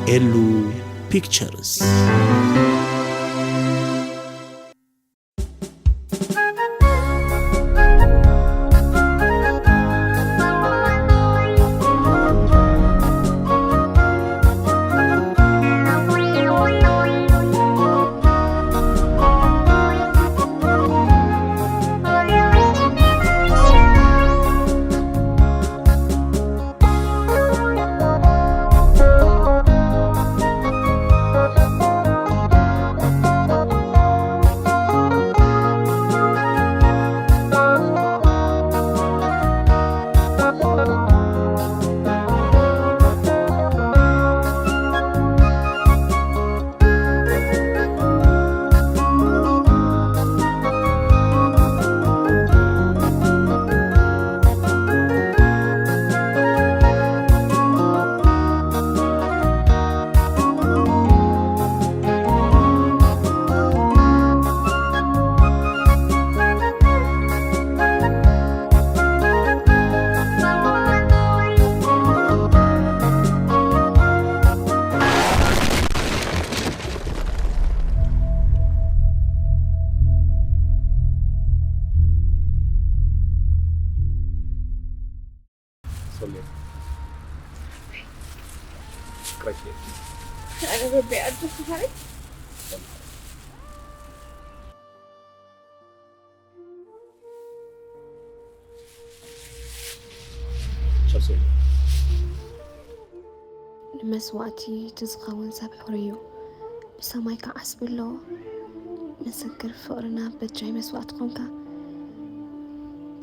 ኤሉ ፒክቸርስ። ሶልየ፣ ፍቅረኪ። ኣነ ረቢ ኣጆኺ ሃይ። ቻው ሶልየ። ንመስዋእቲ እቲ ዝኸውን ሰብ ሕሩይ እዩ። ብሰማይ ክዓስብ ኣለዎ። ምስክር ፍቕርና በጃይ መስዋእቲ ኾንካ።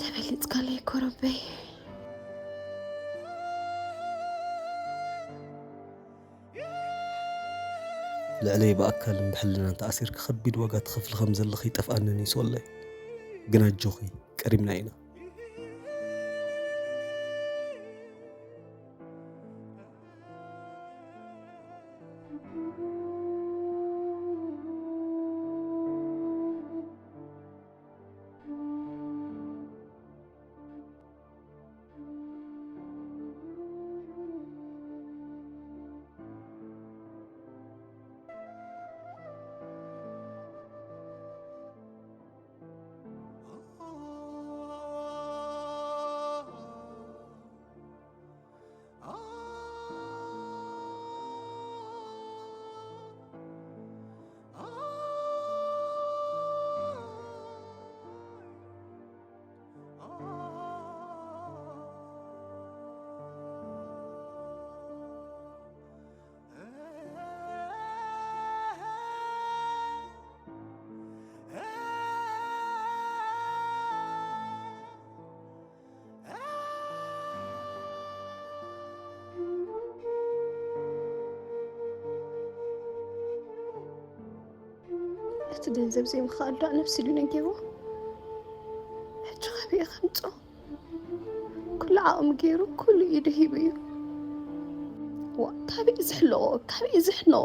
ተበሊጽካለይ እኮ ረበይ። ልዕለይ ብኣካልን ብሕልናን ተኣሲርኪ ከቢድ ዋጋ ትኸፍሊ ከም ዘለኺ ይጠፍኣንን እዩ ሶለይ። ግን ኣጆኺ፣ ቀሪብና ኢና። እቲ ገንዘብ ዘይምኽኣል ዶ ነብሲ ኢሉ ነጊርዎ? ሕጂ ካበይ ከምጾ? ኩሉ ዓቕሚ ገይሩ፣ ኩሉ ኢዱ ሂቡ እዩ። ዋ፣ ካበይ ዝሕለዎ? ካበይ ዝሕነዎ?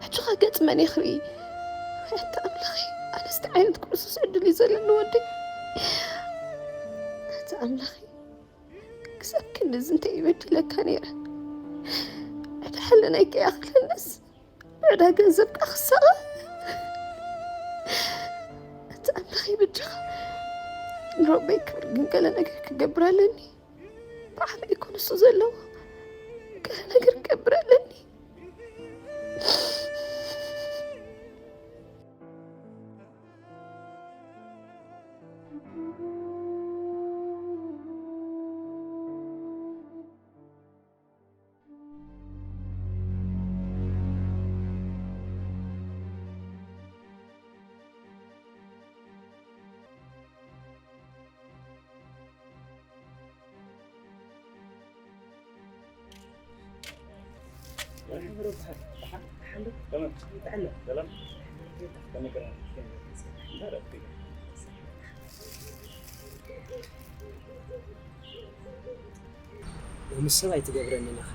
ሕጂ ኸ ገጽ መን የኽርኢ? ኣታ ኣምላኸይ፣ ኣነስ እንታይ ዓይነት ቅሱስ ዕድል እዩ ዘለኒ ወደይ? ኣታ ኣምላኸይ፣ ክሳብ ክንድዚ እንታይ ይበድለካ ነይረ? ዕዳ ሕልናይ ከይኣኽለንስ፣ ዕዳ ገንዘብካ ክሳቐ። ኣታ ኣምላኸይ በጃኻ፣ ንረበይ ክብር ግን ገለ ነገር ክገብር ኣለኒ። ብዓበይ እኮ ንሱ ዘለዎ፣ ገለ ነገር ክገብር ኣለኒ። ሎሚ ሰብ ኣይትገብረንን ኢኻ።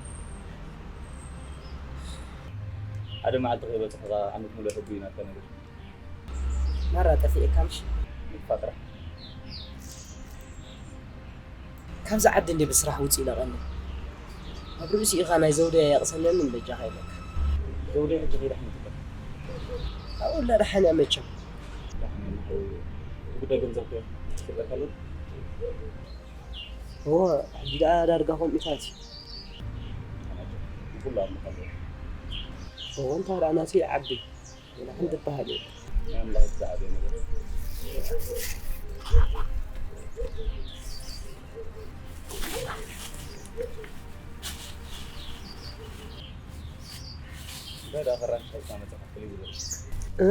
ሓደ መዓልቲ ከይበጽሕኻ ዓመት ሙሉእ ሕጉይ ኢና እኮ ነገር። ማራ ጠፊኤካ ምሽ? ምጥፋእ ጥራሕ። ካብዚ ዓዲ እንደ ብስራሕ ውጽእ ኢለቐኒ። ኣብ ርእሲኡ ኢኻ ናይ ዘውደይ ኣየቕሰነንን በጃኻ ኢለካ። ዘውዴ ሕጂ ከይዳ ሕምትካ ኣብኡ ላ ደሓን እያ መቸም። ጉዳይ ገንዘብ ክትረካ ኣሎ። እዎ፣ ሕጂ ደኣ ዳርጋ ከምኡታት እዩ። ኩሉ ኣምልካ ኣሎ። እዎ፣ እንታ ደኣ ናተይ ዓቢ ደሓን ዝበሃል እዩ። ናይ ኣምላኽ ዝዓበየ ነገር። እንታይ ደኣ ክራሽ ሒዝካ መጻኻ ፍልይ ዝበለ? እ?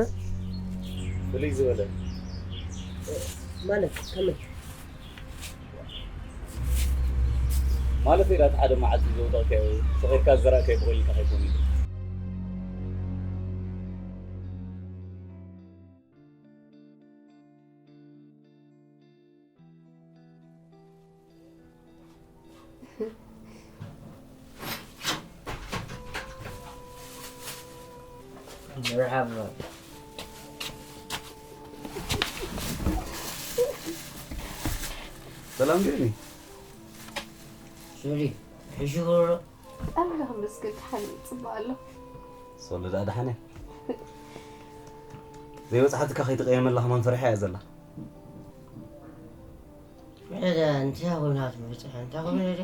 ፍልይ ዝበለ? ማለት ከመይ? ማለት ኢላ እቲ ሓደ መዓልቲ ዘውደቕካዮ፣ ሰኺርካ ዝዘራእካዮ ብቐይልካ ከይኮነ ኢሉ። መርሓባ። ሰላም ዲኒ? ሶሪ፣ ሕሹ ብሎ። ኣምላኽ መስገን ደሓን እዩ፣ ጽቡቕ ኣሎ። ሶሊ ደኣ ደሓን እያ። ዘይበጽሓትካ ከይትቐየመላ ከማን ፈሪሓ እያ ዘላ። ሕደ እንታይ ኮይኑ ኣትበጽሐ? እንታይ ኮይኑ ደ?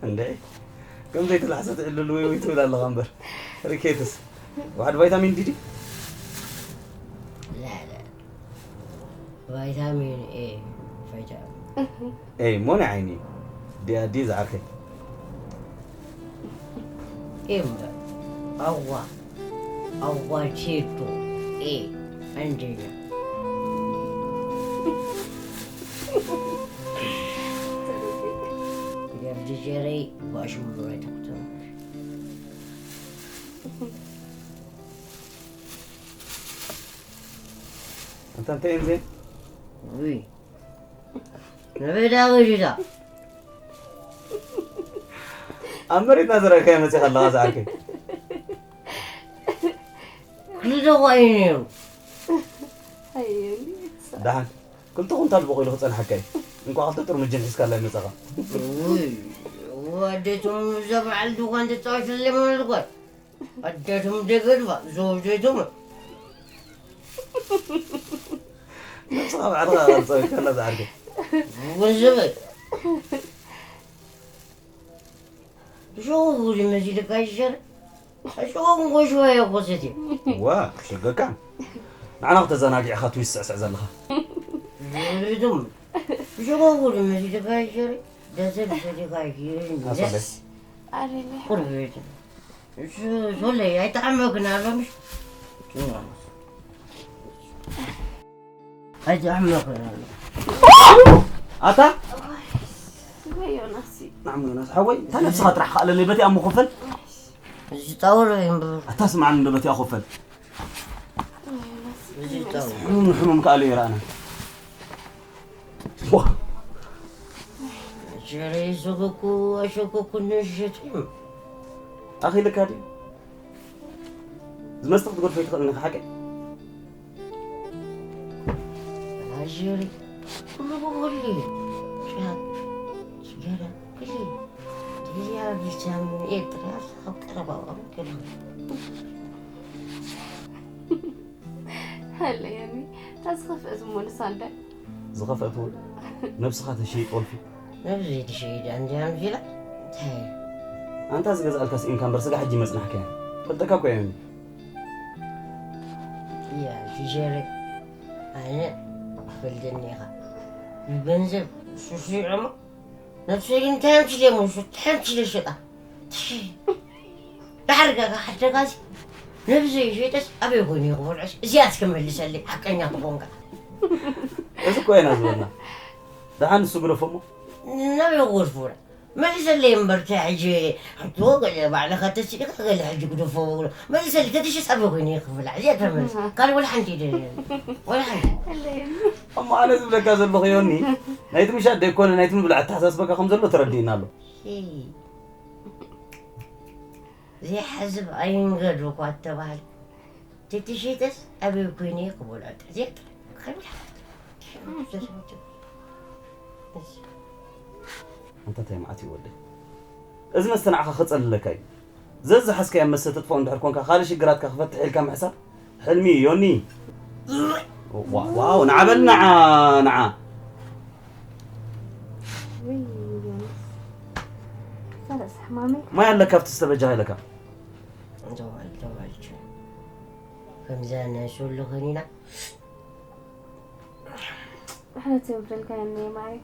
እንዴ ከም ዘይትላሕሰ ትዕልል ወይ ወይ ትብል ኣለኻ እምበር። ሪኬትስ ዋሕድ ቫይታሚን ዲ ዲ ላለ ቫይታሚን ኤ ቫይታሚን ኤ ሞኒ ዓይኒ ዲያ ዲ ዝዓርከይ ኤ እምበር ኣዋ ኣዋ ቴዶ ኤ አንደኛ ገርድጀረይ ባሽሙሮ ተክቶም እንተ እንታይ እንዜ ውይ ንበዳ ወዲዳ ኣብ መሬትና ዘረእካዮ መፅእ ከለኻ ዝዓርከይ ክልተ ኳ እዩ ነይሩ ኣየኒ ደሓን ክልተ ኩንታል በቂሉ ክፀንሐካ እዩ እንኳ ክልተ ጥርሙጅን ሒዝካላ ይመፀኻ ውይ ኣዴቶም እዛ በዓል ድኳን ትፃወት ለመልኳት ኣዴቶም ደገድባ ዘወደቶም ነብስኻ ባዕልኻ ቀልፀው ኢልካላ ዝዓርከይ ወዘበ ሸው ጉድ መሲልካ ይሸር ሸው ጎሽዋ የኮሰት እዩ ዋ ክሽገካ ንዓና ክተዘናጊዕኻ ትዊስ ስዕስዕ ዘለኻ ሪቱም ሸው ጉድ መሲልካ ይሸር ደሰብ ሰዲካ ይሽር ኣሰበ ኣሬኒ ቁርቤት ሶለይ ኣይተዓመክን ኣሎ ምሽ ኣይተዓመክን ኣሎ ኣታ ወይ ዮናሲ ናዕም ዮናስ ሓወይ እንታይ ነብስኻ ጥራሕ ከኣለለይ በቲኣ ምኹፈል እዚ ጣውሮ ይንብር ኣታ ስምዓኒ እንዶ በቲኣ ኮፈል እዚ ጣውሮ ሕሙም ንሕሙም ከኣለ ይረኣና ጀረይ ዘበኩ ኣሸኮኩ ነሸት ኣኺልካ ድዩ ዝመስል ክትገድፎ ይትኽእል ኢኻ ሓቂ ኣጀሪ ኩሉ ብኩሉ ጫት ስገረ ኩሉ ድያ ቪታሚን ኤ ጥራፍ ኣብ ቀረባኦም ገለ ሃለየኒ ታዝኸፍእ ዝሞንሳ እንዳ ዝኸፍአት እውን ነብስኻ ተሸይጥ ወልፊ ነብዚ ትሸይድ እንዲያ ምዚላ እንታይ ኣንታ ዝገዝኣልካ ስኢንካ እምበር ስጋ ሕጂ መጽናሕካ እያ ፈልጠካ እኮ እየኒ እያ ፊሸሪ ኣነ ፈልደኒ ኢኻ ብገንዘብ ሱስዑሞ ነብሰይ እንታይ ኣምሲለ ሞሱ እንታይ ኣምሲለ ሸጣ ዳሕር ጋጋ ሓደጋዚ ነብዚ ሸጠስ ኣበይ ኮይኑ ይኽበልዑስ እዚኣ እስከ መልሰለይ ሓቀኛ ክኾንካ እዚ እኮ ኢና ዝበልና ደሓን ንሱ ግደፎ እሞ ናበይ ክወድፉና መልሰለይ እምበር እንታይ ሕጂ ሕቶ ገለ ባዕልኻ ተስኢኻ ገለ ሕጂ ግደፎ መልሰለይ ተትሽስ ኣበይ ኮይኑ ይኽብላ እዚኣ ተመልስ ካልእ ወላ ሓንቲ ይደልየኒ ወላ ሓንቲ እሞ ኣነ ዝብለካ ዘለኹ ዮኒ ናይቲ ምሻት ደይኮነ ናይቲ ምብላዕ ኣተሓሳስበካ ከም ዘሎ ተረዲእና ኣሎ ዘይሓስብ ኣይንገድ እኳ ተባህል ትትሽተስ ኣበይ ኮይነ ክበልዖ ጥዕዜት ከብላ ኣንታ እንታይ መዓት እዩ ወደይ እዚ መስተ ንዓኻ ከጸልለካ እዩ ዘዝሓዝካዮ መስተ ተጥፍኦ እንድሕር ኮንካ፣ ካልእ ሽግራትካ ክፈትሕ ኢልካ ምሕሳብ ሕልሚ እዩ፣ ዮኒ። ዋ-፣ ዋው፣ ንዓ በል፣ ንዓ፣ ንዓ። ውይ፣ ዮኒ። ፈረስ ሕማመይ። ማይ ኣለካ፣ ኣብቲ ዝተበጃ ኢለካ። ደዋል፣ ደዋል፣ ቹ። ከምዛ ናይ ሶሎ ኸኒና። ምሕረት የውርደልካ የኔ ማይ።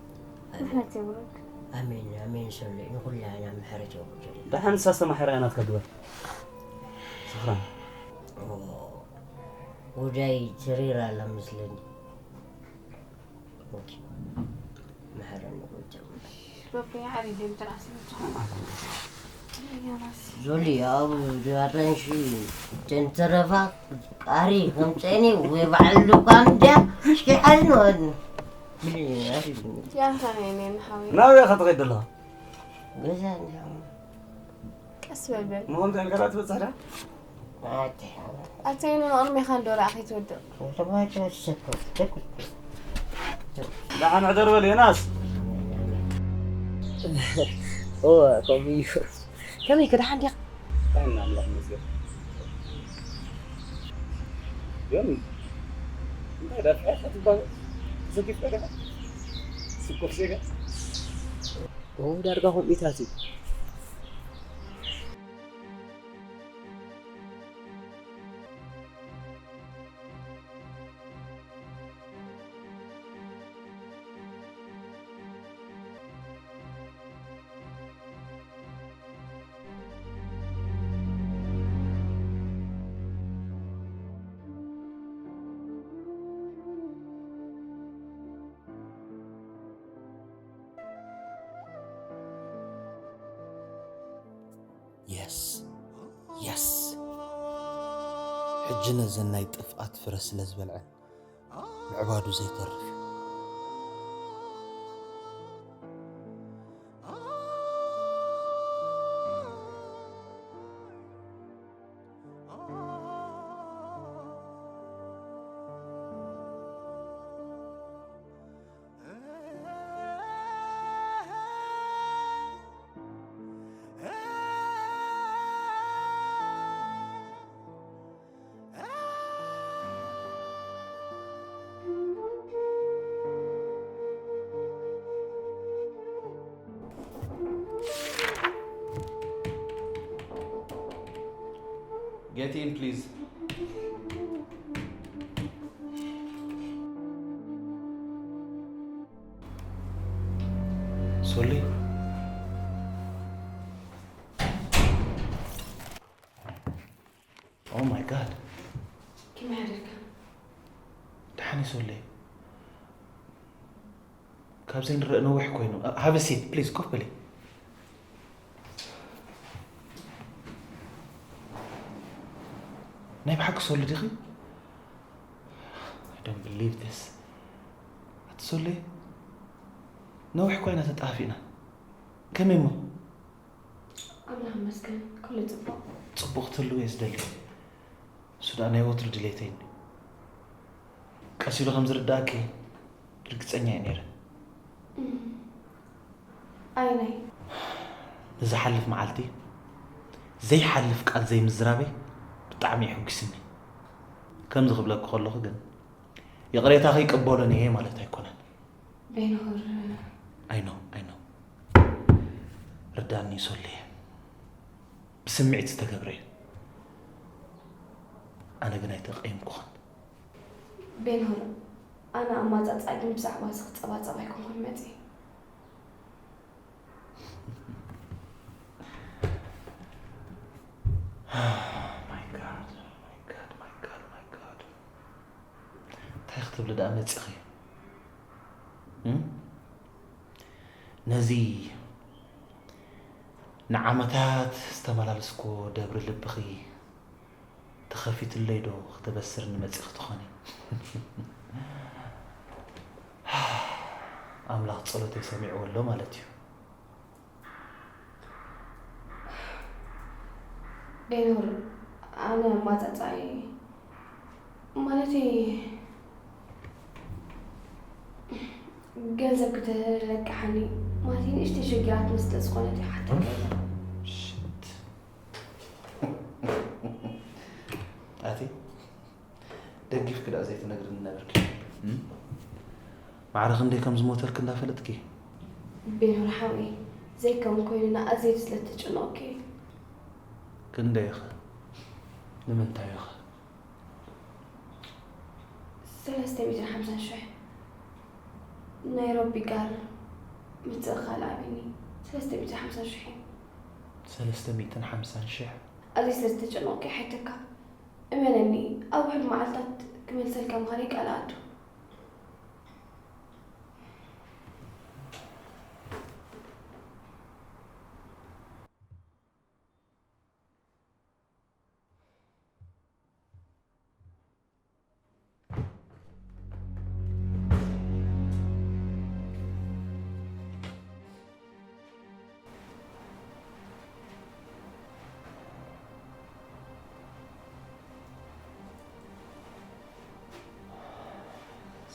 ኣሜን። ምሕረት የውርድ። ኣሜን፣ ኣሜን። ሶሎ ንኹላና ምሕረት የውርደልና። ደሓን ንሳ ዝተማሕረ እያ ናትካ ግበር። ስኽራን። ኦ፣ ጉዳይ ትሪር ኣላ መስለኒ። ኦኬ። መሐረኒ ጎይታ። በቃ፣ ዓሊ ደም ተራእሲ ብቻ። ዞሊ፣ ኣብ ኣራንሺ ተንተረፋ ቃሪ ከምፀኒ ወይ በዓል ሉቃ እንድያ፣ እስኪ ሓዝኒ ወድኒ። ብሊ፣ ኣሪፍ። ያንታ ነይ፣ ነይ፣ ንሓወይ። ናበይ ኢኻ ትኸይድ ዘለኻ? ገዛ እንድያ። ቀስ በል በል። እሞ ከምዚ ኢልካ ደኣ ትበጽሕ ደኣ? ኣቲ። ኣቲ፣ ንቕድሜኻ እንዶ ደኣ ከይትወድቕ። ደሓን ሕደር በል ዮናስ። እወ፣ ከምኡ እዩ። ከመይ ከ፣ ደሓን ዲኻ? ደሓን፣ ኣምላኽ ይመስገን። ዮኒ፣ እንታይ ደኣ፣ ፍሒርካ ትባል? ተሰኪፍካ ዲኻ? ስኮፍ ዜጋ? እወ፣ ዳርጋ ከምኡታት እዩ። የስ፣ የስ። ሕጂ ነዘን ናይ ጥፍኣት ፍረ ስለ ዝበልዐን ምዕባዱ ዘይተርፍ እዩ። Get in, please. ሶሊ። Oh my God. ከመይ ሓደርካ? ደሓን እየ ሶሊ። ካብ ዘይንረእ ነዊሕ ኮይኑ። Have a seat, please. ኮፍ በሊ። ናይ ብሓቂ ሶሊ ዲኺ? I don't believe this. ኣቲ ሶሊ፣ ነዊሕ ኮይና ተጣፊእና። ከመይ እሞ? ኣምላኽ ይመስገን፣ ኩሉ ጽቡቕ። ጽቡቕ ክትህልዊ እየ ዝደሊ። እሱ ደኣ ናይ ወትሩ ድሌተይ እዩ። ቀስ ኢሉ ከም ዝርድኣኪ ርግጸኛ እየ ነይረ። እም። ኣይነይ? ንዝሓልፍ መዓልቲ ዘይሓልፍ ቃል ዘይምዝራበይ ብጣዕሚ የሐጒስኒ። ከምዚ ክብለኪ ከለኹ ግን፣ ይቕሬታኺ ይቅበሎን እየ ማለት ኣይኮነን። ቤንሁር። I know, I know። ርዳኒ ሶልየ። ብስምዒት ዝተገብረ እዩ። ኣነ ግን ኣይተቐየምኩኽን። ቤንሁር፣ ኣነ ኣማጻጽኣይ ግን ብዛዕባ እዚ ክጸባጸብ ኣይኮንኩን መጺኤ። My God, my God, my God, my God። እንታይ ክትብሊ ደኣ መጺኺ? እም? ነዚ ንዓመታት ዝተመላለስኩ ደብሪ ልብኺ ተኸፊትለይ ዶ ክተበስርኒ መጺኺ ትኾኒ? ኣምላኽ ጸሎተይ ሰሚዕዎ ኣሎ ማለት እዩ። ቤንሁር፣ ኣነ ኣማጻጽኣይ፣ ማለተይ፣ ገንዘብ ክትለቅሓኒ፣ ማለተይ፣ ንእሽተይ ሸጊራትኒ ስለ ዝኾነት እየ ሓተካ ኢለ። ሽት። ክዳ ዘይትነግርኒ ነበርኪ። እም? ማዕረ ክንደይ ከም ዝሞተልኪ እንዳፈለጥኪ። ቤኖር ሓወይ፣ ዘይከም ኮይኑና ኣዝየ ስለ ተጨነቕኩ። ክንደይ ኢኸ? ንምንታይ ኢኸ? ሰለስተ ሚእትን ሓምሳን ሽሕ ናይ ሮቢ ጋር ምትእኻል ኣቢኒ። ሰለስተ ሚእትን ሓምሳን ሽሕ እዩ። ሰለስተ ሚእትን ሓምሳን ሽሕ? ኣዝየ ስለ ዝተጨነቕኩ ይሓተካ። እመነኒ፣ ኣብ ውሑድ መዓልታት ክመልሰልካ ምዃነይ ቃል ኣቱ።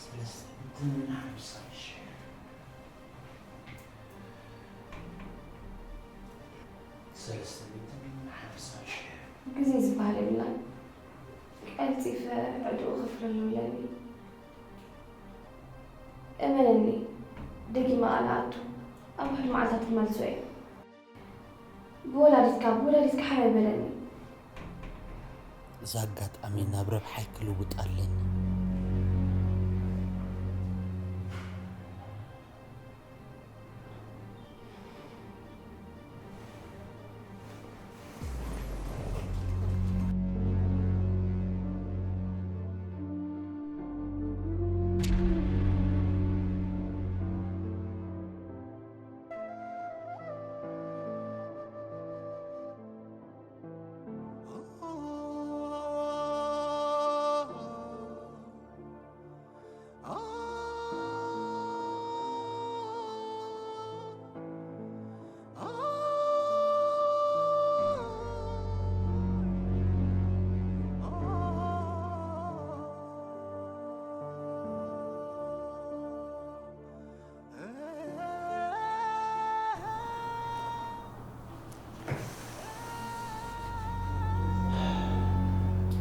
ሰለስተ ሚእትን ሓምሳን ሽሕ። ሰለስተ ሚእትን ሓምሳን ሽሕ። ግዜ ዝበሃል የብልናን። ቀልጢፈ ዕድኡ ክፍለሉ ኢለኒ። እመነኒ፣ ደጊመ ቃል ኣቱ፣ ኣብ ውሑድ መዓልታት ክመልሶ እየ። ብወላዲትካ፣ ብወላዲትካ ሓያይ በለኒ። እዚ ኣጋጣሚ ናብ ረብሓይ ክልውጥ ኣለኒ።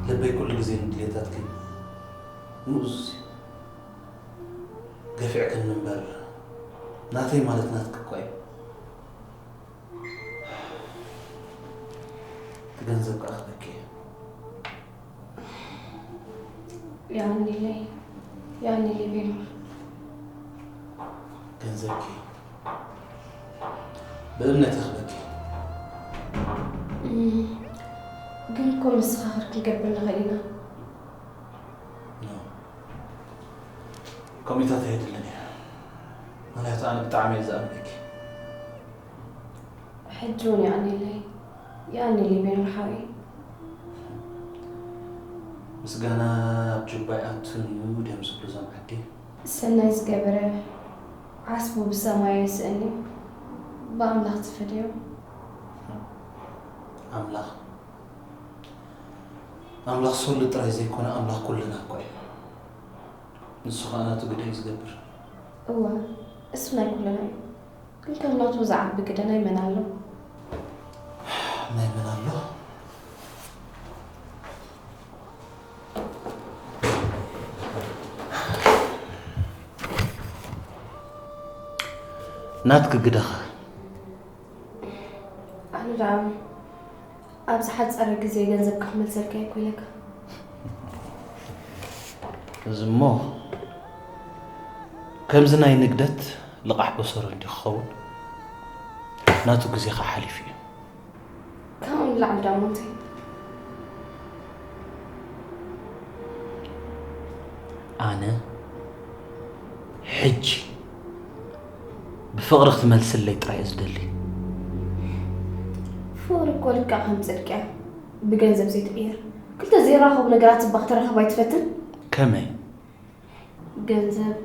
ልበይ ኩሉ ግዜ ንድሌታትኪ ንኡስ እዩ። ገፊዕክኒ እምበር ናተይ ማለት ናትኪ እኳ እዩ። እቲ ገንዘብ ከኣ ክበኪ እየ። የቐንየለይ፣ የቐንየለይ ቤኖር። ገንዘብኪ ብእምነት የኽበኪ። እም፣ ግን እኮ መሰኻኽር ክንገብር ንኽእል ኢና። ኖ፣ ከምኡታት ኣየድልን እያ። ምኽንያቱ ኣነ ብጣዕሚ እየ ዝኣምነኪ። ሕጂ እውን የቐንየለይ፣ የቐንየለይ ቤኖር ሓወይ። ምስጋና ኣብ ጁባ ይኣቱን እዩ ድዮም ዝብሉ እዞም ዓዲ። ሰናይ ዝገበረ ዓስቡ ብሰማይ ኣይስእን እዩ፣ ብኣምላኽ ዝፈደዮ። ኣምላኽ፣ ኣምላኽ ሶሊ ጥራይ ዘይኮነ ኣምላኽ ኩልና እኮ እዩ። ንሱ ኸኣ ናቱ ግደ እዩ ዝገብር። እወ፣ እሱ ናይ ኩልና እዩ። ግን ከም ናቱ ዝዓቢ ግደ ናይ መን ኣሎ? ናይ መን ኣሎ? ናትኪ ግደኸ? ኣነ ደኣ ኣብ ዝሓጸረ ግዜ ገንዘብካ ክመልሰልካ እየ እኮ ኢለካ። እዚ እሞ ከምዚ ናይ ንግደት ልቓሕ በሰሩ እንዲ ክኸውን ናቱ ግዜ ኸዓ ሓሊፉ እዩ። ካብኡ ንላዕሊ ደኣ እሞ እንታይ? ኣነ ሕጂ ብፍቕሪ ክትመልስለይ ጥራይ እየ ዝደሊ። ፍቕሪ እኮ ልክዕ ከም ጽድቂ እያ፣ ብገንዘብ ዘይትቕየር። ክልተ ዘይራኸቡ ነገራት እባ ክተራኽብ ኣይትፈትን? ከመይ? ገንዘብ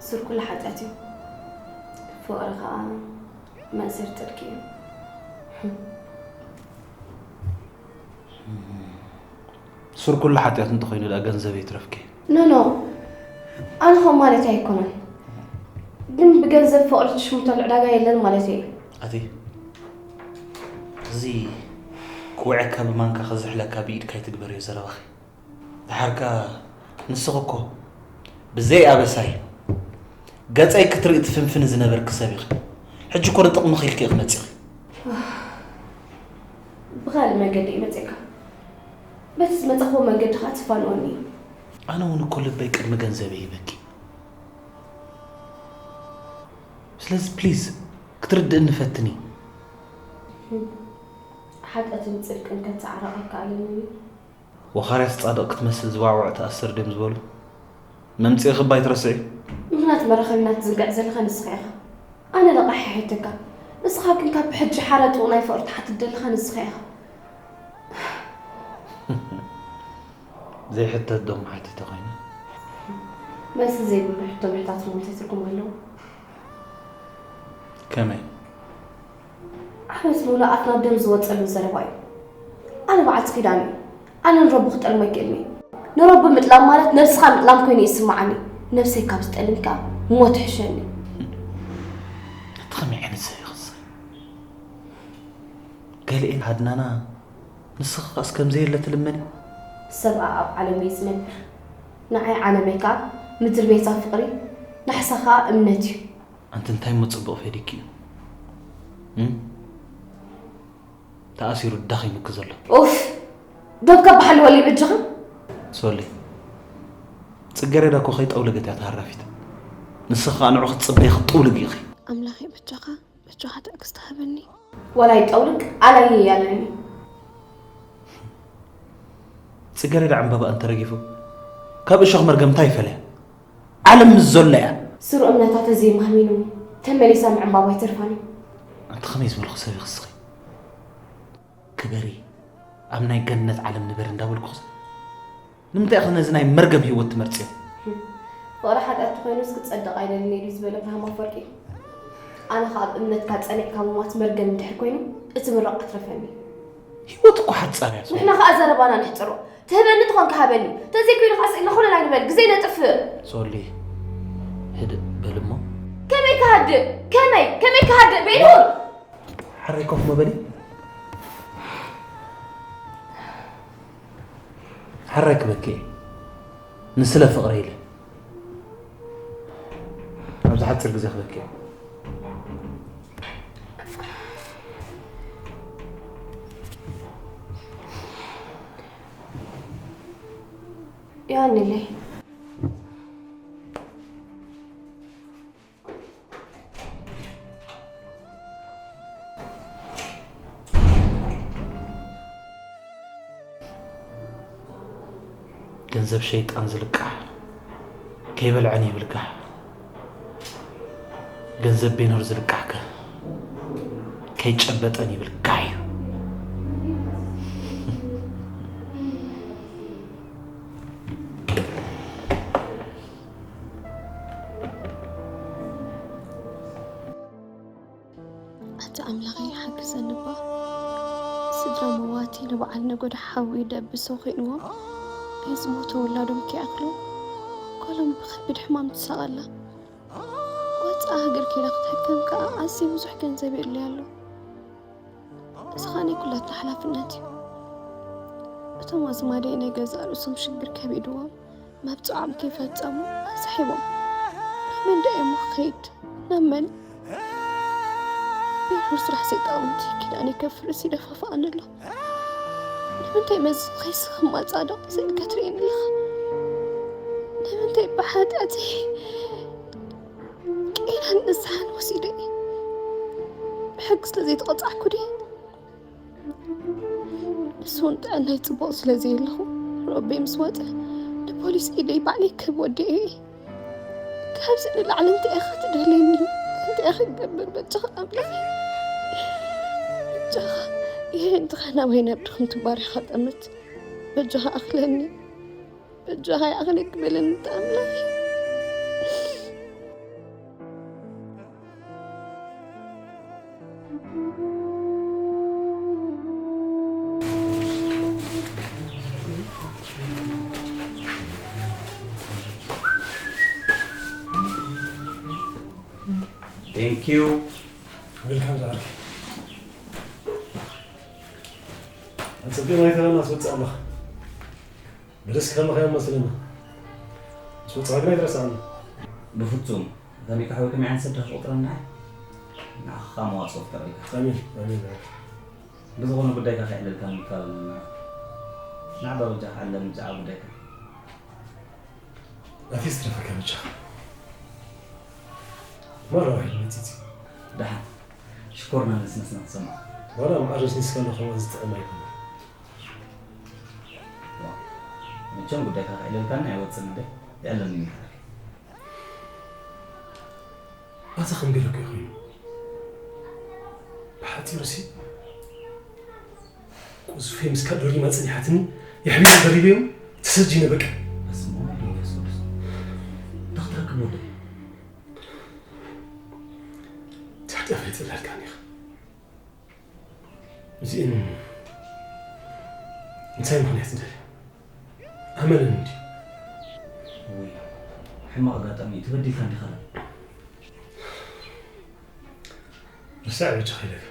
ሱር ኩሉ ሓጢኣት እዩ፣ ፍቕሪ ኸኣ መእሰሪ ጽድቂ እዩ። ሱር ኩሉ ሓጢኣት እንተኾይኑ ደኣ ገንዘብ ይትረፍኪ። ኖ ኖ፣ ኣነ ኸም ማለት ኣይኮነን፣ ግን ብገንዘብ ፍቕሪ ትሽምተሉ ዕዳጋ የለን ማለት እዩ። ኣቲ እዚ ክውዐካ ብማንካ ክዝሕለካ ብኢድካ ይትግበርዮ ዘረባኺ። ደሓርካ ንስኺ እኮ ብዘይ ኣበሳይ ገጸይ ክትርኢ ትፍንፍኒ ዝነበርኪ ሰብ ኢኺ። ሕጂ እኮ ንጥቕምኺ ኢልኪ ኢኺ መጺኺ። ብኻልእ መገዲ እየ መጺእካ። በቲ ዝመጻኽዎ መንገዲ ኸኣ ትፋንወኒ። ኣነ እውን እኮ ልበይ ቅድሚ ገንዘበይ ሂበኪ። ስለዚ ፕሊዝ ክትርድእኒ ፈትኒ። ሓጢኣትን ጽድቅን ከተዓራቕካ ኣለኒ። ወኻርያስ ጻድቕ ክትመስል ዝዋዕወዕ ትኣስር ድዮም ዝበሉ? መምጽኢኺ እባ ኣይትረስዒ። ምኽንያት መራኸቢና ትዝንግዕ ዘለኻ ንስኻ ኢኻ። ኣነ ለቓሒ ኣይሓተካ። ንስኻ ግን ካብ ብሕጂ ሓረጥኡ ናይ ፍቕሪ ትሓትት ዘለኻ ንስኻ ኢኻ። ዘይሕተት ዶ ምሓተተ ኮይኑ? መልሲ ዘይብሉ ሕቶ ምሕታት እሞ እንታይ ትርጉም ኣለዎ? ከመይ? ዓመት ሙሉእ ኣፍና ደም ዝወፀሉ ዘረባ እዩ። ኣነ በዓልቲ ኪዳን እየ። ኣነ ንረቢ ክጠልሞ ኣይክእልን እየ። ንረቢ ምጥላም ማለት ነብስኻ ምጥላም ኮይኑ እዩ ዝስምዓኒ። ነብሰይ ካብ ዝጠልም ከዓ ሞት ይሕሸኒ። እቲ ከመይ ዓይነት ሰብ ኢኺ ንስኺ? ገሊኤን ሃድናና ንስኺ ከኣስ ከም ዘየለ ትልመኒ? ሰብኣ ኣብ ዓለም እዩ ዝነብር። ንዓይ ዓለመይ ከዓ ምድሪ ቤታ ፍቕሪ፣ ናሕሳ ከዓ እምነት እዩ። ኣንቲ እንታይ እሞ ጽቡቕ ፈዲኪ እዩ እም? ተኣሲሩ ዳኺሙኪ ዘሎ። ኡፍ! ዶብ ከበሃል ወሊ በጃኻ። ሶሊ፣ ጽገረዳ እኮ ከይጠውለገት እያ ተሃራፊት። ንስኺ ከኣ ንዑ ክትጽበዪ ክትጥውልጊ ኢኺ። ኣምላኸይ በጃኻ፣ በጃኻ ትዕግስቲ ሃበኒ። ዋላ ይጠውልግ ኣላየ ያለኒ። ጽገረዳ ዕምባባ እንተረጊፉ ካብ እሾኽ መርገም እንታይ ይፈልያ? ዓለም ምስ ዘሎ እያ። ስሩዕ እምነታ ተዘይማህሚኑ ተመሊሳ ምዕምባባ ኣይተርፋን እዩ። ኣንቲ ከመይ ዝበልኹ ሰብ ኢኺ እስኺ? ክበሪ፣ ኣብ ናይ ገነት ዓለም ንበሪ እንዳበልኩኺ ንምንታይ ኢኺ ነዚ ናይ መርገም ህይወት ትመርጽዮ? ፍቕሪ ሓጢኣት ተኾይኑስ ክጸድቕ ኣይደልን እየ ድዩ ዝበለ ኣብርሃም ኣፈወርቂ? ኣነ ኸኣ ኣብ እምነትካ ጸኒዕካ ምሟት መርገም እንድሕር ኮይኑ እቲ ምርቓ ኣትረፈኒ። ህይወት እኮ ሓጻር እያ። ንሕና ኸኣ ዘረባና ነሕጽሮ። ትህበኒ ተኾንካ ሃበኒ። ተዘይኮይኑ ኸኣ ስኢልና ኾለል ኣይንበል። ግዜ ነጥፍእ። ሶሊ ህድእ በል እሞ። ከመይ ክሃድእ? ከመይ? ከመይ ክሃድእ? ቤንሁር! ሕራይ ኮፍ ምበሊ። ሕራይ ክበኪ እየ። ንስለ ፍቕረይ ኢለ። ኣብዚ ሓጺር ግዜ ክበኪ እየ። ዮሃንለይ ገንዘብ ሸይጣን ዝልቃሕ ከይበልዐን ይብልጋሕ። ገንዘብ ቤኖር ዝልቃሕከ ከይጨበጠን ይብል ጋዩ። ኣቲ ኣምላኸይ ሓግዘኒ እባ። ስድራ መዋቲ ንበዓል ነጎዳ ሓዊ ደብሶ ኮይንዎም፣ ህዝቡ ተወላዶም ከይኣኽሎም፣ ጓሎም ብኸቢድ ሕማም ትሳቐ ኣላ። ወጻኢ ሃገር ከይዳ ክትሕከም ከኣ ኣዝዩ ብዙሕ ገንዘብ የድልያ ኣሎ። እዚ ከኣ ናይ ኩላትና ሓላፍነት እዩ። እቶም ኣዝማደይ ናይ ገዛእ ርእሶም ሽግር ከቢድዎም፣ መብጽዖም ከይፈጸሙ ኣስሒቦም። ናብ መን ደኣ እሞ ክኸይድ? ናብ መን? ቤንሁር ስራሕ ሰይጣውንቲ ኪዳነይ ከፍርስ ይደፋፍኣኒ ኣሎ። ንምንታይ መዚ ከይስኽም ኣጻድቕ ስእልካ ትርእየኒ ኣለኻ? ንምንታይ ብሓጢኣተይ ቄናን ንስሓን ወሲደ እየ? ብሕጊ ስለ ዘይተቐጻዕኩ ድየ? ንሱ እውን ጥዕናይ ጽቡቕ ስለ ዘየለኹ፣ ሮቤ ምስ ወጸ፣ ንፖሊስ ኢደይ ባዕለይ ክህብ ወዲኤ እየ። ካብዚ ንላዕሊ እንታይ ኢኻ ትደልየኒ? እንታይ ኢኻ ክገብር? በጃኻ ኣምላኸይ፣ በጃኻ የዕንትኻ ናባይ ናብ ድኽምቲ ባርያኻ ጠምት። በጃኻ ኣኽለኒ፣ በጃኻ ይኣኽለክ በለኒ ኣምላኸይ። Thank you. Welcome, Zaki. It's a good night, I'm not what's up. ብደስ ከለኻ እያ መስለና። ስወጽኻ ግን ኣይትረስዓኒ። ብፍጹም። እታ ሚካ ሓወይ ከመይ ዓይነት ሰብ ድኻ ትቑጽረና? ንዓኻ መዋጽኦ ፍጠረልካ። ኣሜን፣ ኣሜን። ብዝኾነ ጉዳይካ ከይዕለልካ ምካል ናዕባ በጃኻ ዓለም ብዛዕባ ጉዳይካ። ኣቲ ዝተረፈካ በጃኻ። ማራ ዋሂድ መጺጽ። ደሓን። ሽኮርና ነስነስና ትሰምዕ። ዋላ መዓር ነስኒስካ ኣለኻ ዝጥዕም ኣይኮነን። ዋ፣ መቸም ጉዳይካ ከዕለልካና ኣይወጽን እንደ ይዕለኒ ይሓር። ኣታ ከም ገለ እኮ ኮይኑ። ብሓጺሩሲ ቁዝፌ ምስ ካልእ ዶሪማ ጸኒሓትኒ፣ የሕቢሩ ደሪበዮም፣ ተሰጂነ በቃ። በስመ አብ ወወልድ ወመንፈስ ቅዱስ። እንታይ ክትረክብ ወደይ? ትሕቀፍ ኣይጽላልካን ኢኻ። እዚእን እንታይ ምኽንያት እንደልያ? ኣመልን እንዲ። ውይ፣ ሕማቕ ኣጋጣሚ እዩ። ተበዲልካ እንዲኻ ላ? ርሳዕ በጃ ከይደግ።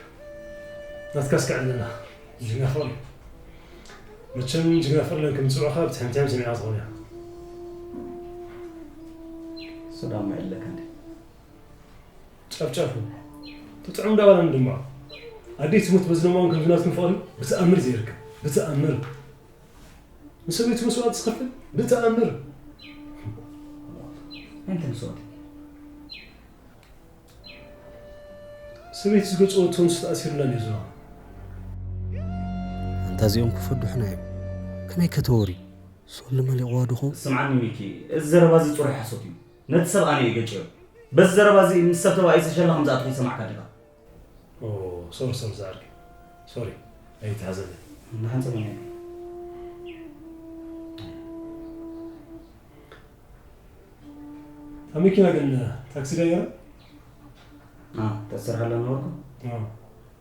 ናትካ እስከ ዕለና። ጅግና ፍቕሪ። መቸም ጅግና ፍቕሪ ኢለን ከም ዝጽውዑኻ ብትሕምትሕም ሰሚዕካ ትኸውን ኢኻ። ሰላም መዕለካ እንዲ። ጫፍጫፉ። ትጥዑም ዳባና ድማ። ኣደይ ትሙት በዚ ለማውን ከም ዝናትኩም ፍቕሪ ብተኣምር ዘይርከብ። ብተኣምር። ንሰበይቱ መስዋእቲ ዝኸፍል ብተኣምር። ኣንተ መስዋእቲ። ሰበይቲ ዝገጽዎ ቶንስ ተኣሲሩላ ነይሩ ዘለዋ። ኣንታ እዚኦም ክፈዱ ሕና እዮም። ከመይ ከተወሪ? ሶሊ መሊቕዋ ድኹም? ስምዓኒ ሚኪ፣ እዚ ዘረባ እዚ ጽሩይ ሓሶት እዩ። ነቲ ሰብ ኣነ እየ ገጭዮ። በዚ ዘረባ እዚ ምስ ሰብ ተባኢሰ ሸላ ከም ዝኣትኹ ይሰማዕካ ዲኻ? ኦ፣ ሶሪ፣ ሶሪ ዝዓርከይ። ሶሪ፣ ኣይትሓዘለይ። እንዳሓንጸበኒ። ኣብ መኪና ግን ታክሲ ዳይራ? አ፣ ተሰርሓላ ነበርኩ? አ።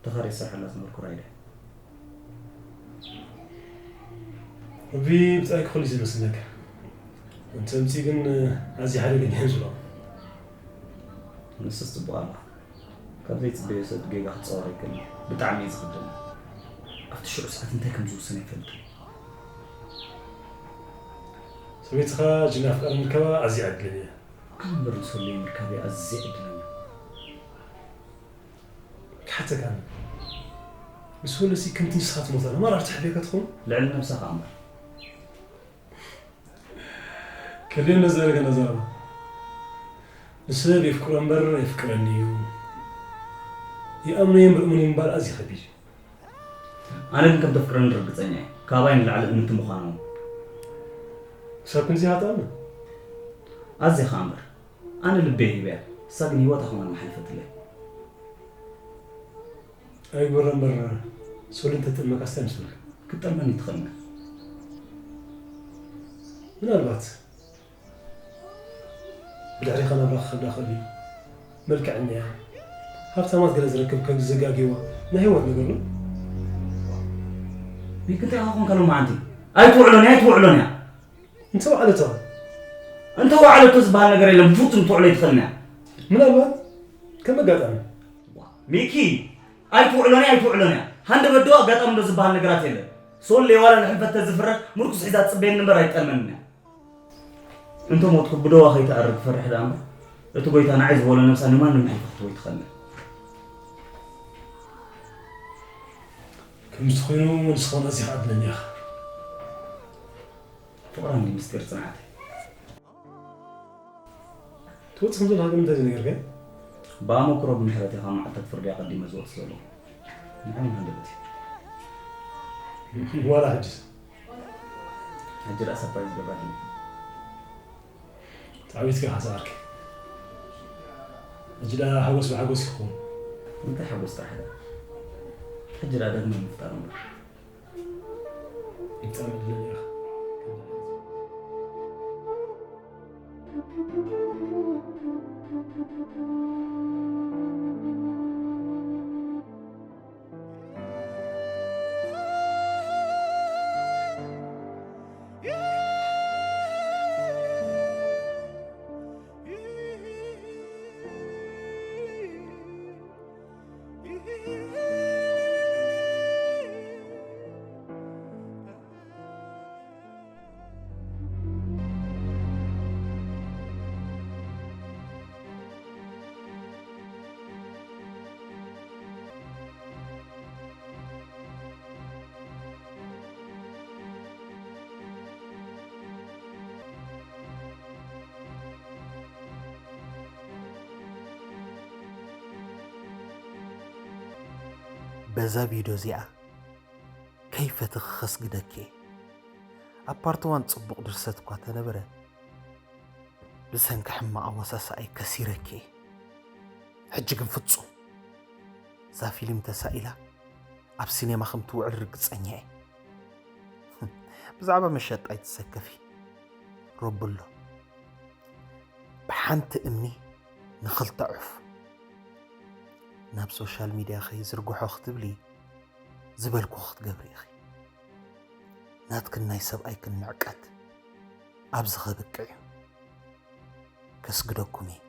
ተኻሪ ሰርሓላ ዝነበርኩ ራይዳ። እቢ ብጻይ ክኽል እዩ ዝመስለካ። እንተምጺ ግን ኣዝዩ ሓደገኛ እዩ ዝብሎ። ንስስ ጽቡቕ ኣላ። ካብ ዘይጽበዮ ሰብ ጌጋ ክጻወር ኣይክእልን። ብጣዕሚ እዩ ዝኽብደኒ። ኣብቲ ሽዑ ሰዓት እንታይ ከም ዝውስን ኣይፈልጥን። ሰበይትኻ ጅግና ፍቃድ ምርካባ ኣዝያ ዕድለኛ እያ። ኣነ እምበር ንሶለይ ምርካበይ ኣዝየ ዕድለኛ። ክሓተካ ኣነ። ንሶለሲ ከምቲ ንስኻ ትሞታ ማራ ትሕብየካ ትኸውን? ልዕሊ ነብሳ ከኣ እምበር። ከልዮን ነዘረገ ነዘረባ። ንሰብ የፍቅሮ እምበር የፍቅረኒ እዩ። ይኣምኖ እየ እምበር እሙን እዩ ምባል ኣዝዩ ከቢድ እዩ። ኣነ ግን ከም ተፍቅረኒ ርግጸኛ እየ። ካባይ ንላዕሊ እምንቲ ምዃና እውን። ክሳብ ክንዚ ሃጣሚ? ኣዝየ ከኣ እምበር። ኣነ ልበይ ሂበያ። እሳ ግን ህይወታ ከማን መሓለፈትለይ። ኣይግበረ እምበር ሶሊ እንተትጠልመካስ እንታይ ምስልካ? ክትጠልመኒ ትኽእል እያ። ምናልባት ብድሕሪኻ ናብራ ክኸብዳ ይኽእል እዩ። መልክዐኛ እያ። ሃብታማት ገለ ዝረክብ ከም ዘጋግይዋ ናይ ህይወት ነገር ነው። ሚኪ እንታይ ኢኻ ኮንካ ሎማዓንቲ? ኣይትውዕሎን እያ፣ ኣይትውዕሎን እያ። እንተ ወዓለቶ? እንተ ወዓለቶ ዝበሃል ነገር የለን፣ ብፍጹም ትውዕሎ ኣይትኽእልን እያ። ምናልባት ከም ኣጋጣሚ። ሚኪ፣ ኣይትውዕሎን እያ፣ ኣይትውዕሎን እያ። ሃንደበት ዶ ኣጋጣሚ ዶ ዝበሃል ነገራት የለን። ሶሌ ዋላ ንሕልፈት ተዝፍረ ምርኩስ ሒዛ ትጽበየኒ እምበር ኣይትጠልመንን እያ። እንተ ሞትኩ ብደዋ ከይትኣርግ ፈርሕ ደኣ እምበር፣ እቲ ጎይታ ንዓይ ዝበሎ ነብሳ ንማንም ኣሕሊፋ ክትህቦ ኣይትኽእልን። ከምዚ ኮይኑ ንስኻ እውን ኣዚኻ ዕድለኛ ኢኻ። ፍቕራ እንዲ ምስጢር ጽንዓተይ። ትወጽእ ከም ዘለኻ ግን እንታይ ዝነገርከ? ብኣመክሮ ብምሕረት ኢኻ መዓልታት ፍርዲ ኣቐዲመ ዝወጽእ ዘለኹ። ንዓይ ሃንደበት እዩ። ዋላ ሕጅስ? ሕጂ ደኣ ሰርፕራይዝ ገብራትኒ። ተዓዊትካ ኢኻ ዝዓርከይ። ሕጂ ደኣ ሓጎስ ብሓጎስ ይኸውን። እንታይ ሓጎስ ጥራሕ ደኣ? ሕጂ ደኣ ዳግማይ ምፍጣር እምበር። ብጣዕሚ ዕድለኛ ኢኻ። በዛ ቪድዮ እዚኣ ከይፈትኺ ከስግደኪ እየ። ኣብ ፓርት ዋን ጽቡቕ ድርሰት እኳ ተነበረ፣ ብሰንኪ ሕማቕ ኣወሳስኣይ ከሲረኪ እየ። ሕጂ ግን ፍጹም እዛ ፊልም ተሳኢላ ኣብ ሲኔማ ከም ትውዕል ርግጸኛ እየ። ብዛዕባ መሸጣ ኣይትሰከፊ። ሮቢ ኣሎ። ብሓንቲ እምኒ ንኽልተ ዑፍ። ናብ ሶሻል ሚድያ ከይዝርግሖ ክትብሊ ዝበልኩ ክትገብሪ ኢኺ። ናትክን ናይ ሰብኣይክን ንዕቀት ኣብዚ ከብቅዕ እዩ። ከስግደኩም እየ።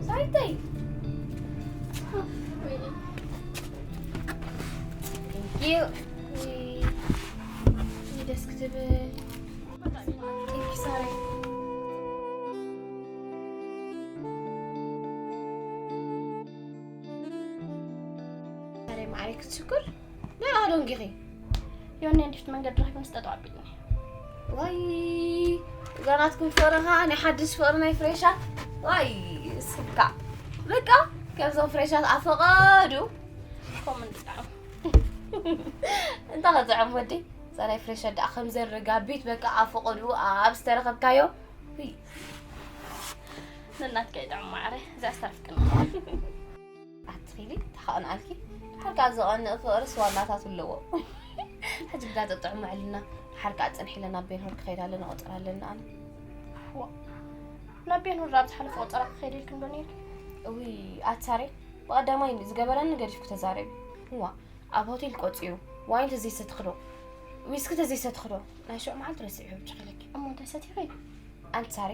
ሳይተይ። Thank you. ደስ ክትብል። Thank you ሳሪ። ሳሪ ማዕረይ ክትሽኩር። ደኣ ደንጊኺ። ዮኒ እንዲፍት መንገድ ረኺቡ ምስ ጠጠው ኣቢልኒ። ዋይ፣ እዛ ናትኩም ፍቕሪ ኸኣ ናይ ሓድሽ ፍቕሪ ናይ ፍሬሻት። ዋይ፣ ስካ። በቃ፣ ከምዞም ፍሬሻት ኣፈቐዱ። ኮም እንድጣም። እንታ ኸጥዕም ወዲ፣ እዛ ናይ ፍሬሻት ደኣ ከም ዘረጋቢት በቃ ኣፈቐዱ ኣብ ዝተረኸብካዮ። ውይ። ንናትካ ይጥዕም ማዕረ፣ እዛ ኣስተርፍቅና። ኣትኺሊ ተኻእንኣልኪ። ድሓር ከኣ ዝቐንእ ፍቕርስ ዋናታት ኣለዎ። ሕጂ ግዳ ጥዑም ዕልና። ድሓር ከኣ ጽንሒ ኢለ ናብ ቤንሆር ክኸይድ ኣለና፣ ቆጸራ ኣለና ኣነ። ዋ፣ ናብ ቤንሆር ኣብ ዝሓለፈ ቆጸራ ክኸይድ ኢልክን ዶ ነይርኪ? እውይ፣ ኣቲ ሳሬ፣ ብቐዳማይ ዝገበረኒ ገዲፍኩ ተዛረቢ። እዋ፣ ኣብ ሆቴል ቆጺሩ፣ ዋይን ተዘይሰትኽዶ? ዊስኪ ተዘይሰትኽዶ? ናይ ሽዑ መዓልቲ ረሲዑ ብቻ ኢለኪ። እሞ እንታይ ሰቲኺ? ኣንቲ ሳሬ፣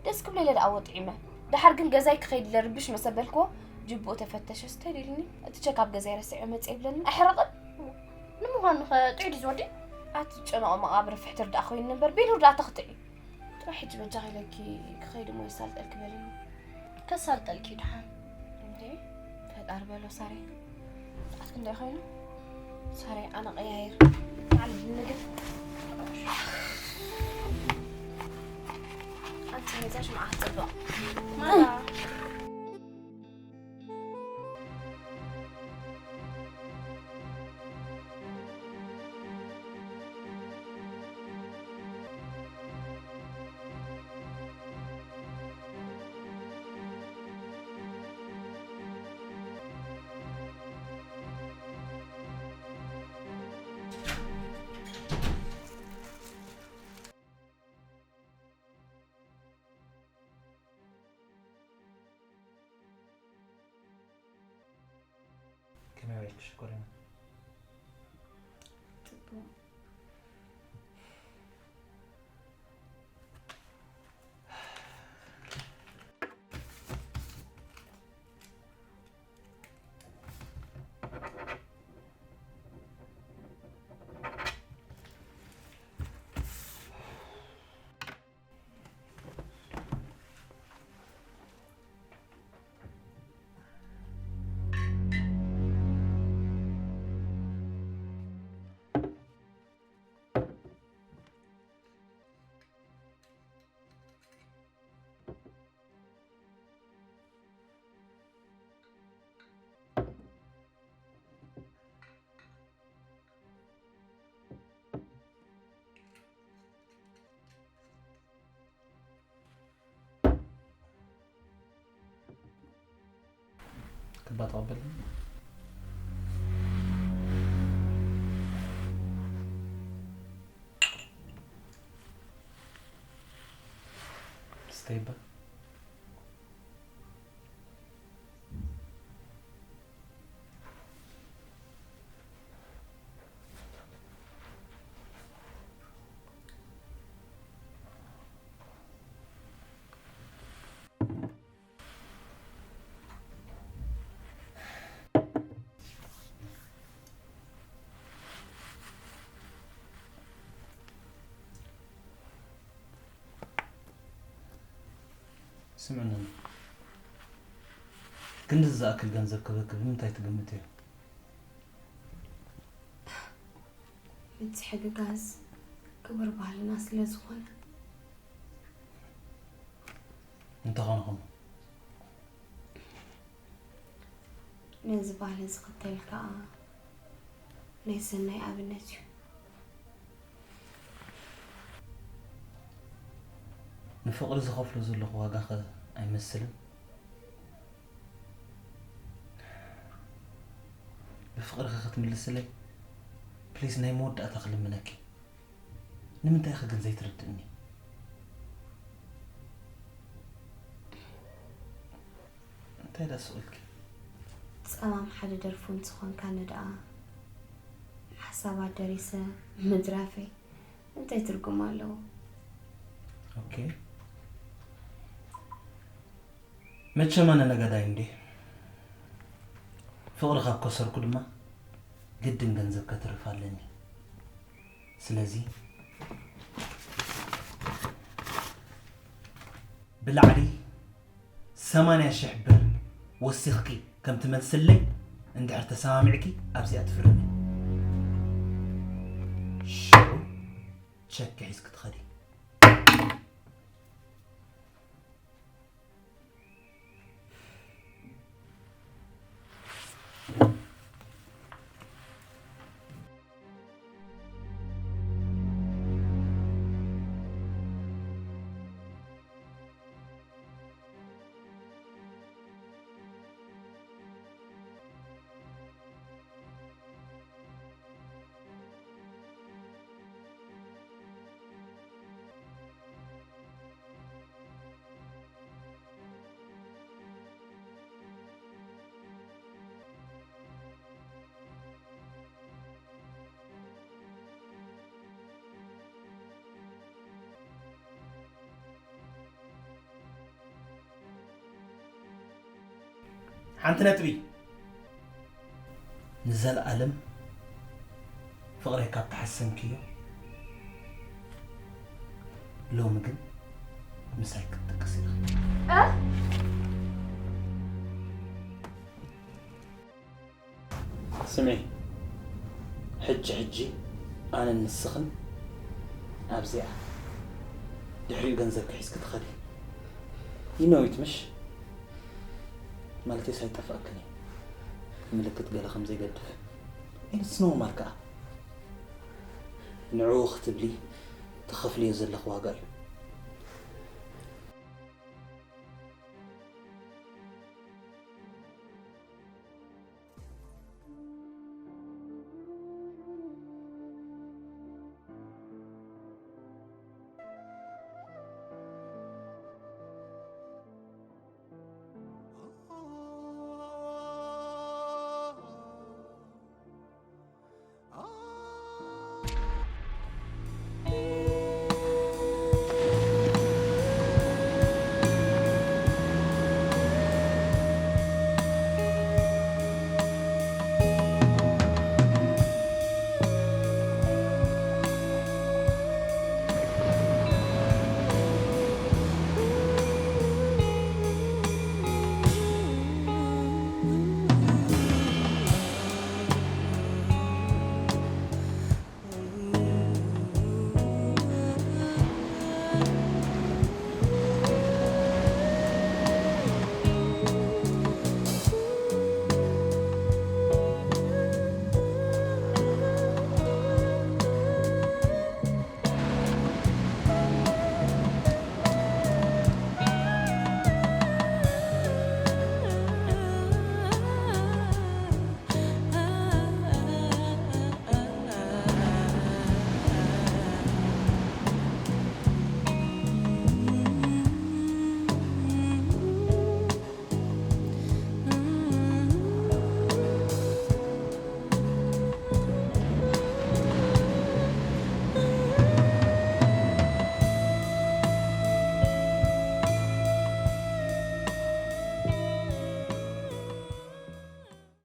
ደስ ክብለለ ደኣ ወጥዒመ። ደሓር ግን ገዛይ ክኸይድ ለርብሽ መሰ በልክዎ፣ ጅቡኡ ተፈተሸስ፣ እንታይ ደልኒ? እቲ ቸክ ኣብ ገዛይ ረሲዐ መጽእ ይብለኒ፣ ኣይሕረቕን። ንምዃኑ ኸ ጥዑይ ድዩ ዝወዲ? ኣቲ ጨነቖ መቓብር ፍሕትር ደኣ ኮይኑ እምበር፣ ቤንሁር ደኣ ተኽትዒ። ጥራሕ ሕጂ በጃኺ ኢለኪ ክኸይድ እሞ የሳልጠልኪ በልኒ። ከሳልጠልኪ ደሓን። እንዴ፣ ፈጣሪ በሎ ሳሬ። ሰዓት ክንደይ ኮይኑ? ሳሬ፣ ኣነ ቀያይር። ንዓሊ ምግብ። ኣንቲ ሳሬ፣ እዛ ሽምዓ ክትጥፍእ። ማራ። ክባ ተቐበልኒ። ስተይባ። ስምዕኒ፣ ክንድዚ ዝኣክል ገንዘብ ክበኪ ብምንታይ ትግምትዮ? ምትሕግጋዝ ክቡር ባህልና ስለ ዝኾነ። እንተኾነ ኸሞ? ነዚ ባህሊ ዝኽተል ከኣ ናይ ሰናይ ኣብነት እዩ። ንፍቕሪ ዝኸፍሎ ዘለኹ ዋጋኸ ኣይመስልን? ብፍቕርኺ ክትምልስለይ ፕሊስ ናይ መወዳእታ ክልምነኪ። ንምንታይ ኢኺ ግን ዘይትርድእኒ? እንታይ ደኣ ስቕ ኢልኪ? ጸማም ሓደ ደርፊ እንተኾንካኒ ደኣ ሓሳባት ደሪሰ ምድራፈይ እንታይ ትርጉም ኣለዎ? ኦኬ። መቸም ኣነ ነጋዳይ እንዴ። ፍቕሪ ካብ ከሰርኩ ድማ ግድን ገንዘብ ከትርፍ ኣለኒ። ስለዚ ብላዕሊ ሰማንያ ሽሕ ብር ወሲኽኪ ከም ትመልስለይ እንድሕር ተሰማሚዕኪ ኣብዚኣ ትፍርሚ። ሽዑ ቸክ ሒዝኪ ትኸዲ። ሓንቲ ነጥቢ። ንዘለኣለም ፍቕረይ ካብ ተሓሰምክዮ፣ ሎሚ ግን ምሳይ ክትጥቅስ ኢኺ። እ? ስምዒ፣ ሕጂ ሕጂ ኣነን ንስኽን ኣብዚኣ፣ ድሕሪኡ ገንዘብኪ ሒዝኪ ትኸዲ። You know it ምሽ? ማለተይስ ኣይጠፍኣክን እዩ። ምልክት ገለ ከም ዘይገድፍ። It's normal ከኣ። ንዕኡ ክትብሊ ትኸፍልዮ ዘለኺ ዋጋ እዩ።